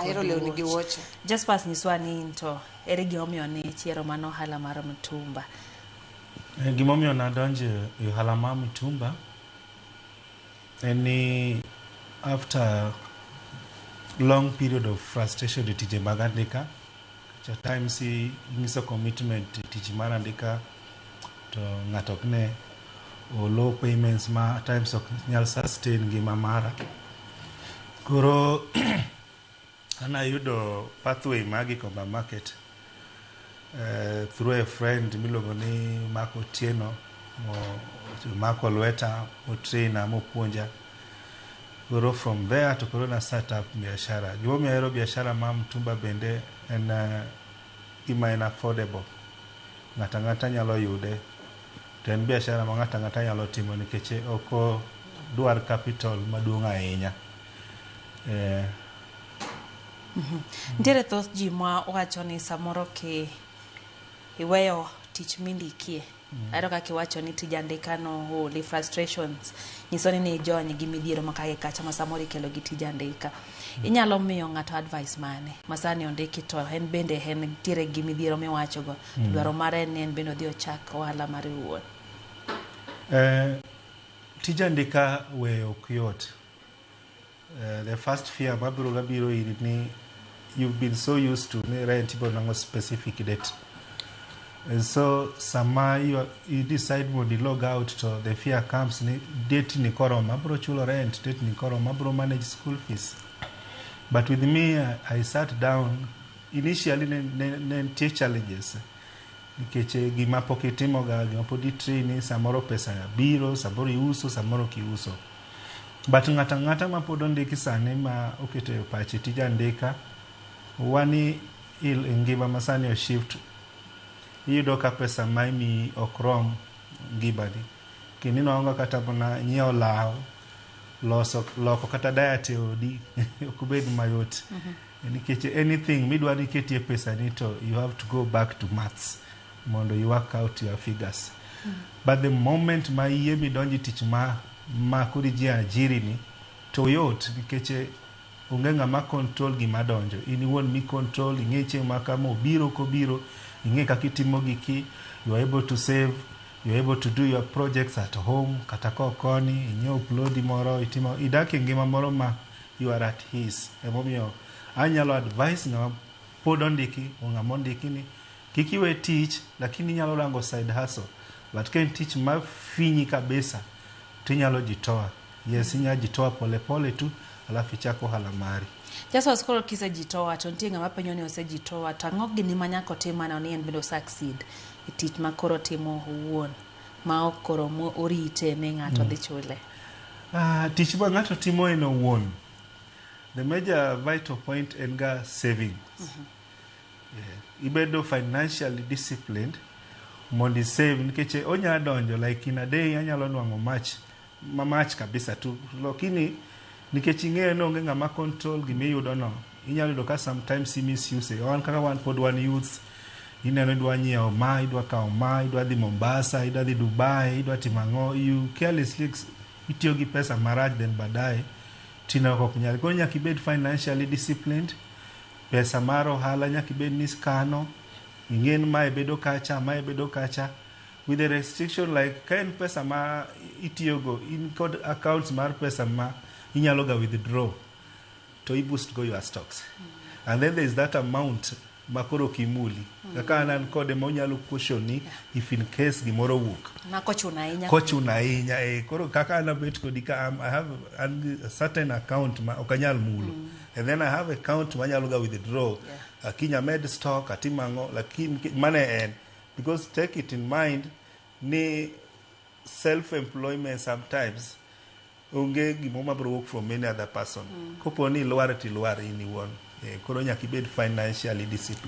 Ahero kod lewni gi wuoche. wuoche. Jaspas, nyiswa ni in to ere gimomiyo ne ichiero mano ohala mar mtumba? Gimomiyo nadonjo e ohala mar mitumba en ni after long period of frustration e tije mag andika, at times inyiso commitment e tich mar andika to ng'ato ok ne o low payments ma at times ok nyal sustain ngima mara. Koro an ayudo pathway mar Gikomba market through a friend miluongo ni Mark Otieno, mo mako lweta, motraina, mopuonja. Koro from there to koro na start up biashara. Gimomiyo ahero biashara mar mtumba bende en gima en affordable, ng'ato ang'ata nyalo yude, to en biashara ma ng'ato ang'ata nyalo timo nikech ok odwar capital maduong' ahinya. Nitiere thoth ji ma wacho ni samoro ki iweyo tich mindikie, ahero kaka iwacho ni tij andika no ooli, frustrations nyiso ni nijony gi midhiero ma kagi kacha ma samoro ikelo gi tij andika. Inyalo miyo ng'ato advice mane ma sani ondiki to en bende en nitiere gi midhiero miwachogo, dwaro mare en ni en bende odhi ochak ohala mare owuon? Tij andika weyo ok yot. The first fear mabiro ga biro iri ni you've been so used to ni rent ibiro nwang'o specific date, and so sama you decide mondo i log out to the fear comes ni date ni koromo abiro chulo rent, date ni koromo abiro manage school fees. But with me, I sat down initially, ne nitie challenges nikech gima pok itimoga, gima pod itraini, samoro pesa biro, samoro iuso, samoro ok iuso. But ng'ato ang'ata ma pod ondiki sani ma oketo e pache tij andika, wani il e ngima ma sani o shift, iyudo ka pesa ma imiyi ok rom ngimani, kendo inwang'o kata mana nyiewo law, loso loko kata diet e odi ok bed mayot, nikech anything midwa ni iketie pesani to you have to go back to maths mondo you work out your figures. But the moment ma iyie midonjo e tich ma koro ji ajiri ni to yot, nikech onge ng'ama control gima donjo, in iwuon mi control, ing'e chieng' ma kama obiro kobiro, ing'e kaka itimo giki, you are able to save, you are able to do your projects at home, kata kokoni inyiewo plodi moro, itimo, idak e ngima moro ma you are at ease. Emomiyo anyalo advice ng'ama pod ondiki o ng'ama ondiki ni kik iwe tich, lakini inyalo rango side hustle. But ka en tich ma finyi kabisa to inyalo jitoa, yes, inyalo jitoa polepole tu alafu ichako ohala mari. Jaswas, koro kisejitoa to nitie ng'ama penjo ni osejitoa to ang'o gini ma nyaka otim mano ni en bende osucceed e tich ma koro timo owuon ma ok koro orite ni ng'ato dhi chule? Tich ma ng'ato timo en owuon, the major vital point en ga savings. Yeah. Ibedo financially disciplined mondo isave, nikech onya donjo like in a day anyalo nwang'o mach mamach kabisa tu, lakini nikech ing'eyo ni onge ng'ama control gimiyudo no, inyalo yudo ka sometimes i misuse. Wan kaka wan pod wan youths, ineno idwa nyiewo ma, idwa kawo ma, idwa dhi Mombasa, idwa dhi Dubai, idwa timo ang'o, you carelessly itiyo gi pesa marach, then baadaye tineno ka ok nyal. Koro nyaka ibed financially disciplined. Pesa mar ohala nyaka ibed ni skano, ing'e ni mae bedo kacha, mae bedo kacha, with the restriction like ka en pesa ma itiyogo, in kod accounts mar pesa ma inyalo ga withdraw to i boost go your stocks, and then there is that amount ma koro ok imuli, kaka an kode ma onyalo caution if in case gimoro owuok. Ma kochuno ahinya. Kochuno ahinya. Koro kaka an abet kodi ka I have an a certain account ma ok anyal mulo, and then I have account ma anyalo ga withdraw akiny amed stock, atim ang'o, lakini mane en because take it in mind ni self employment sometimes onge gimo mabiro wuok from any other person. Kopo ni ilwar to ilwar in iwuon. Koro nyaka ibed financially disciplined.